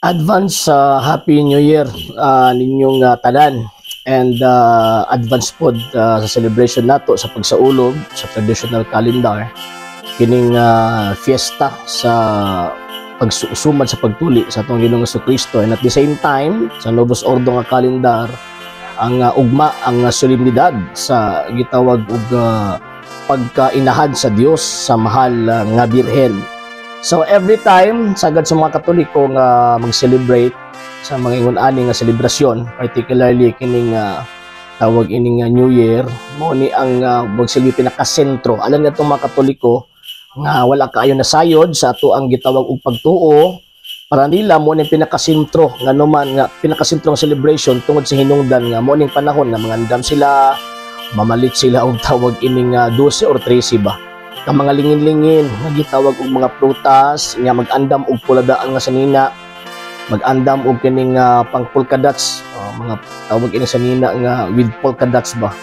Advance sa Happy New Year ninyong tanan and advance pod sa celebration nato sa pagsaulog sa traditional calendar, kining fiesta sa pagsusumad sa pagtuli sa atong Ginoong Kristo, and at the same time sa Novus Ordo nga calendar ang ugma ang solemnidad sa gitawag og pagkainahan sa Dios sa mahal nga Birhen. So every time sagad sa mga Katoliko nga mag-celebrate sa mga ingon ani nga selebrasyon, particularly kining tawag ining New Year, mo ni ang magsilbi pinakasentro. Alam nga itong mga Katoliko nga wala kaayo nasayod sa ato ang gitawag og pagtuo, para nila mo ni pinakasentro, nga man nga pinakasentro ang celebration tungod sa hinungdan nga mo ning panahon nga mangandam sila, mamalit sila og tawag ining 12 or 13 ba ka mga lingin-lingin nga gitawag og mga prutas nga mag-andam og puladaan nga sanina, mag-andam og kining pang polka dots, mga tawag ini sanina nga with polka dots ba.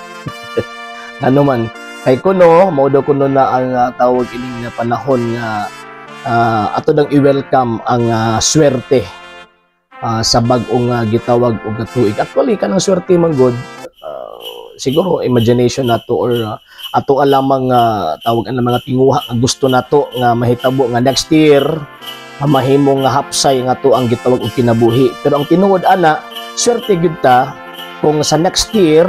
Ano man kay kuno mao daw kuno na ang tawag ining panahon nga ato nang i-welcome ang swerte sa bag-ong gitawag og tuig. Actually, kanang swerte man gud, siguro imagination nato or ato alamang tawag ang mga tinguha nga gusto nato nga mahitabo nga next year nga mahimo nga hapsay nga to ang gitawag og kinabuhi. Pero ang tinuod ana, swerte gyud ta kung sa next year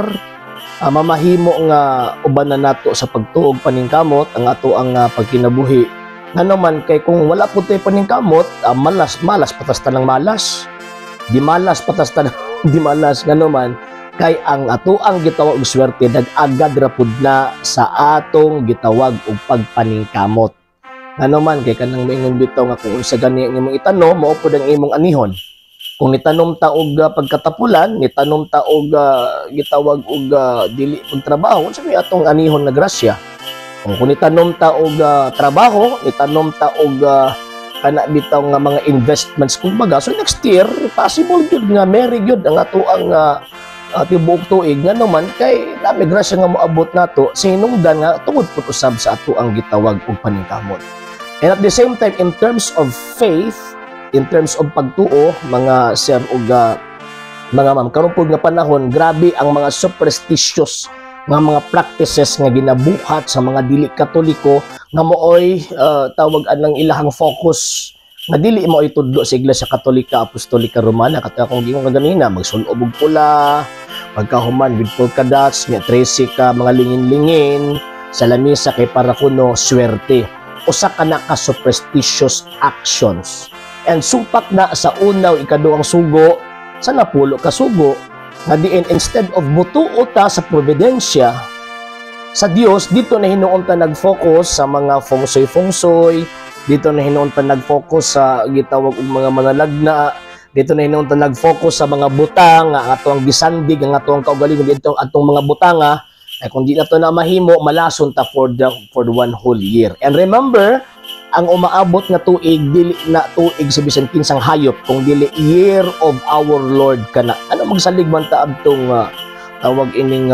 mamahimo nga uban na nato sa pagtuog paningkamot ang ato ang pagkinabuhi. Ngano man kay kung wala po tayo paningkamot, malas malas patas ta ng malas, di malas patas ta ng di malas. Ngano man kay ang ato ang gitawag og swerte nag-agad ra pud na sa atong gitawag og pagpaningkamot. Ngano man kay kanang moingon bitaw nga kung unsa gani ang imong itanom, mao pud ang imong anihon. Kung nitanom ta og pagkatapulan, nitanom ta og gitawag og dili pagtrabaho, unsa may atong anihon nga grasya? O kung nitanom ta og trabaho, nitanom ta og kana bitaw nga mga investments kumbaga, so next year possible gyud nga merry gyud ang ato ang tibuok tuig, nga naman kay nami grasya nga moabot nato sa hinungdan nga tungod pud usab sa ato ang gitawag og paningkamot. And at the same time, in terms of faith, in terms of pagtuo, mga sir ug mga ma'am, karon pud nga panahon, grabe ang mga superstitious nga mga practices nga ginabuhat sa mga dili Katoliko nga mooy tawag anang ilahang focus nga dili mo itudlo sa Iglesia Katolika Apostolika Romana. Katong akong giingon kaganina, magsulob og pula pagkahuman with polka dots nga 13 ka mga lingin-lingin sa lamisa kay para kuno swerte. Usa ka na ka superstitious actions and supak na sa una ug ikaduhang sugo sa napulo ka sugo, nga diin instead of mutuo ta sa providensya sa Dios, dito na hinuon ta nag-focus sa mga feng shui feng shui, dito na hinuon ta nag-focus sa gitawag og mga manalagna, dito na hinuon ta nag-focus sa mga butang nga ato ang gisandig ang ato ang kaugalingon dito, ang atong mga butanga ay kung di na to na mahimo, malason ta for the one whole year. And remember, ang umaabot nga tuig dili na tuig sa bisan kinsang hayop kung dili Year of Our Lord kana. Ano magsalig man ta adtong tawag ining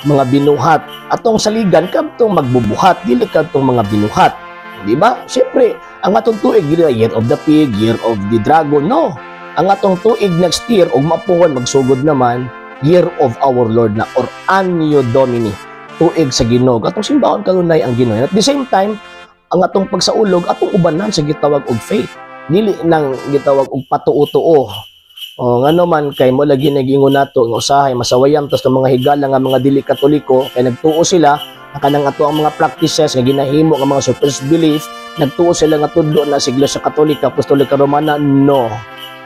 mga binuhat? Atong saligan kadtong magbubuhat, dili kadtong mga binuhat, di ba? Siyempre, ang atong tuig dili na Year of the Pig, Year of the Dragon, no. Ang atong tuig next year ug mapuhon magsugod naman, Year of Our Lord na or Anno Domini, tuig sa Ginoo. Atong simbahon kanunay ang Ginoo. At the same time, ang atong pagsaulog atong ubanan sa gitawag og faith, dili nang gitawag og patuo-tuo. O ngano man kay mo lagi nagingon nato nga usahay masawayan tas ng mga higala nga mga dili Katoliko kay nagtuo sila na kanang ato ang mga practices nga ginahimo nga mga superstitious belief, nagtuo sila nga tudlo na sa Iglesia Katolika Apostolika Romana. No,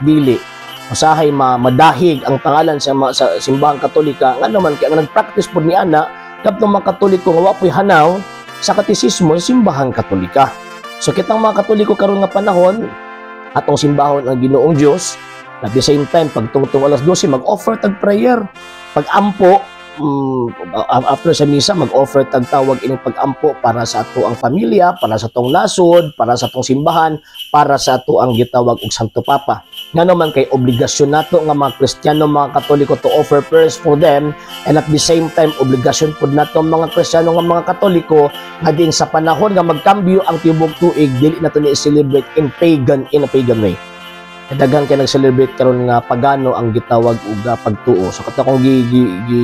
dili. Usahay ma madahig ang pangalan sa simbahang Katolika, ngano man kay ang nagpractice pod ni ana kadtong mga Katoliko nga wa po'y hanaw sa katisismo sa simbahang Katolika. So kitang mga Katoliko karon nga panahon, atong simbahon ang Ginoong Dios. At the same time, pagtungtong alas 12, mag-offer tag prayer, pag-ampo after sa misa, mag-offer tag tawag ining pag-ampo para sa ato ang pamilya, para sa atong nasod, para sa atong simbahan, para sa ato ang gitawag og Santo Papa. Ngano man kay obligasyon nato nga mga Kristiyano, mga Katoliko, to offer prayers for them, and at the same time obligasyon pud nato mga Kristiyano nga mga Katoliko nga din sa panahon nga magkambyo ang tibok tuig, dili nato ni celebrate in a pagan way. Daghan kay nag-celebrate karon nga pagano ang gitawag og pagtuo. So kato kung gi, gi, gi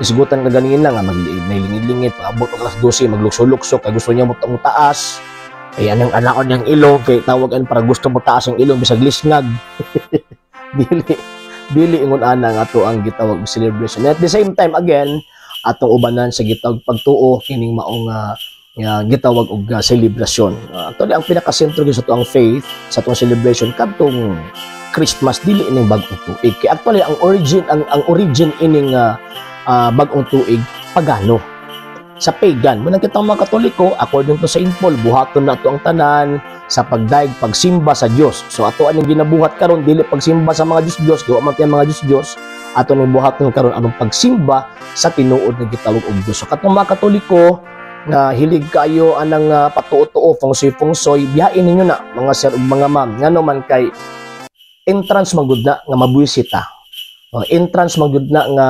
isgutan ka ganina nga maglingid-lingid pag-abot og alas 12, maglukso-lukso kay gusto niya mo taas. Kay anang anaon niyang ilong, kay tawagan para gusto mo taas ang ilong bisag lisngag. Dili dili ingon ana nga ato ang gitawag og celebration. And at the same time, again, atong ubanan sa gitawag pagtuo kining maong nga gitawag og selebrasyon. Actually, ang pinakasentro gyud sa atoang faith, sa atong celebration kadtong Christmas, dili ining bag-ong tuig. Kay actually ang origin ining bag-ong tuig, pagano, sa pagan. Mao nang kitang mga Katoliko, according to St. Paul, buhaton nato ang tanan sa pagdayeg, pagsimba sa Dios. So ato aning ginabuhat karon, dili pagsimba sa mga Dios-Dios, gawa man tayo mga Dios-Dios, ato ning buhaton karon anong pagsimba sa tinuod nga gitawag og Dios. So katong mga Katoliko nga hilig kayo anang patuo-tuo, feng shui, biyain ninyo na, mga sir ug mga ma'am. Ngano man kay entrance man gud na nga mabwisit ta. Oh, entrance man gud na nga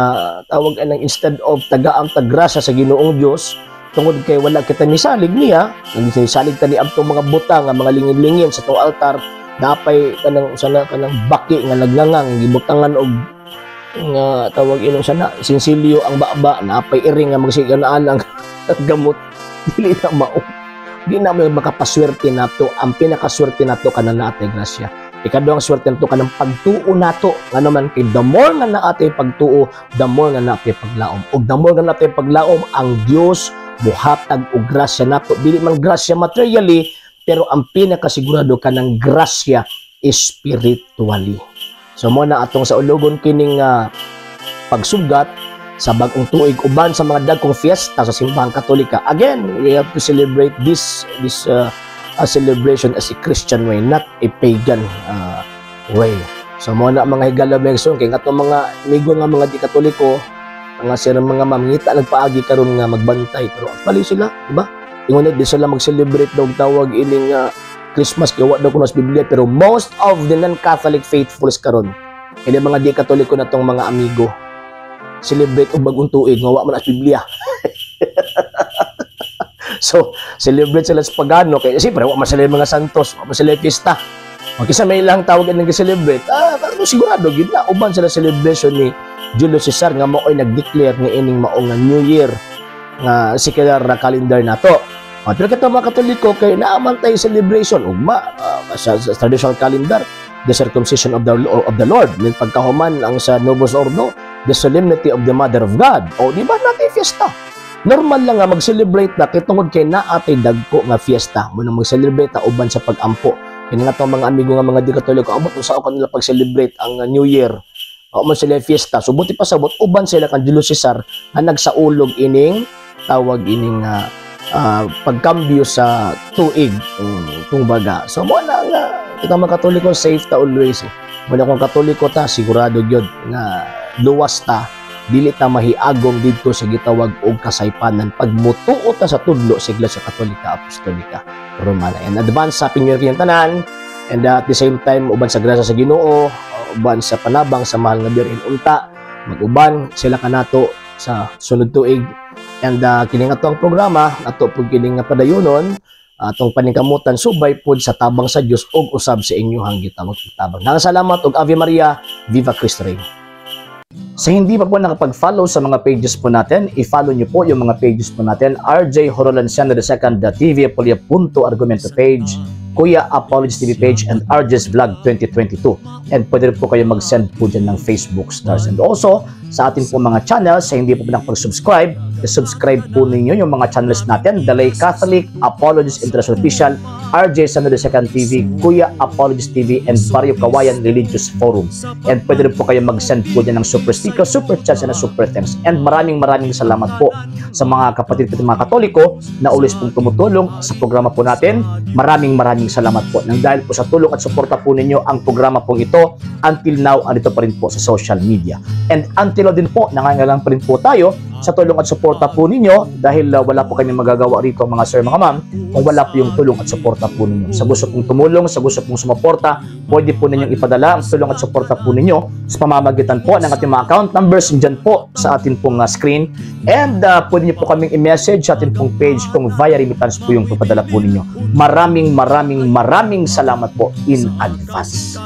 tawag anang instead of tagaam tag grasya sa Ginoong Dios tungod kay wala kita misalig niya, nagsalig ta ni adtong mga butang nga mga lingin-lingin sa tong altar, napay kanang sana kanang baki nga nagngangang gibutangan og nga tawag inong sana sinsilyo ang baba, napay iring nga magsiganaan ang gamot. Dili na mao, di na mo makapaswerte nato. Ang pinakaswerte nato kanang naatay grasya. Ikaduhang swerte nato kanang pagtuo nato, ngano man kay the more nga naatay pagtuo, the more nga naatay paglaom, ug the more nga naatay paglaom, ang Dios muhatag og grasya nato, dili man grasya materially, pero ang pinakasigurado kanang grasya spiritually. So mo na atong saulogon kining pagsugat sa bagong tuig uban sa mga dagkong fiesta sa Simbahang Katolika. Again, we have to celebrate this this a celebration as a Christian way, not a pagan way. So mo na, mga higala, mga igsoon, kay katong mga amigo nga mga di Katoliko, mga sir, mga ma'am, ngita nagpaagi karon nga magbantay, pero actually sila, di ba? Ingon na di sila mag-celebrate daw tawag ining Christmas kay wa daw kuno sa Biblia, pero most of the non-Catholic faithfuls karon, kini mga di Katoliko na tong mga amigo, celebrate og bagong tuig nga wa man sa Biblia. So, celebrate sila sa pagano kay siyempre wa man sila yung mga santos, wa man sila yung pista. O kisa may ilang tawag ang nag-celebrate, pero sigurado gid na uban sila celebration ni Julius Caesar nga mao'y nag-declare nga ining mao nga New Year nga secular na calendar nato. O, pero kita mga Katoliko kay naaman tayo celebration ugma sa traditional calendar, the circumcision of the Lord, nin pagkahuman ang sa Novus Ordo, the solemnity of the Mother of God. O di ba natin fiesta? Normal lang nga mag-celebrate na kay tungod kay naa tay dagko nga fiesta mo nang mag-celebrate ta uban sa pag-ampo. Kini nga tong mga amigo nga mga di Katoliko, abot sa kanila pag-celebrate ang New Year. O man sila fiesta. So buti pa sabot uban sila kan Julius Caesar nga nagsaulog ining tawag ining pagkambyo sa tuig, kumbaga. So mo na nga kita mga Katoliko, safe ta always eh. Mo na kung Katoliko ta, sigurado gyud nga luwas ta, dili ta mahiagom didto sa gitawag og kasaypanan pag mutuo ta sa tudlo sa Iglesia Katolika Apostolika Romana. And advance Happy New Year kayong tanan, and at the same time, uban sa grasya sa Ginoo, uban sa panabang sa mahal nga Birhen, unta mag-uban sila kanato sa sunod tuig. And kini nga ang programa ato pud kini nga padayunon, atong paningkamutan subay pod sa tabang sa Dios ug usab sa inyong gitawag tabang. Nang salamat ug Ave Maria, Viva Cristo Rey. Sa hindi pa po nakapag-follow sa mga pages po natin, i-follow niyo po yung mga pages po natin. RJ Horolanciano II, TV Apolia Punto Argumento page, Kuya Apologies TV page, and RJ's Vlog 2022. And pwede rin po kayo mag-send po dyan ng Facebook stars. And also, sa atin po mga channels, sa hindi po po nakapag-subscribe, i-subscribe po ninyo yung mga channels natin. The Lay Catholic, Apologies International Official, RJ Sano II TV, Kuya Apologies TV, and Barrio Kawayan Religious Forum. And pwede rin po kayo mag-send po dyan ng super sticker, super chats, and super thanks. And maraming maraming salamat po sa mga kapatid ko mga Katoliko na always pong tumutulong sa programa po natin. Maraming maraming salamat po. Nang dahil po sa tulong at suporta po ninyo, ang programa pong ito until now andito pa rin po sa social media. And until now din po, nangangailangan pa rin po tayo sa tulong at suporta po ninyo dahil wala po kami magagawa rito, mga sir, mga ma'am, kung wala po yung tulong at suporta po ninyo. Sa gusto pong tumulong, sa gusto pong sumuporta, pwede po ninyong ipadala ang tulong at suporta po ninyo sa pamamagitan po ng ating mga account numbers dyan po sa atin pong screen. And pwede niyo po kaming i-message sa atin pong page kung via remittance po yung papadala po ninyo. Maraming maraming maraming salamat po in advance.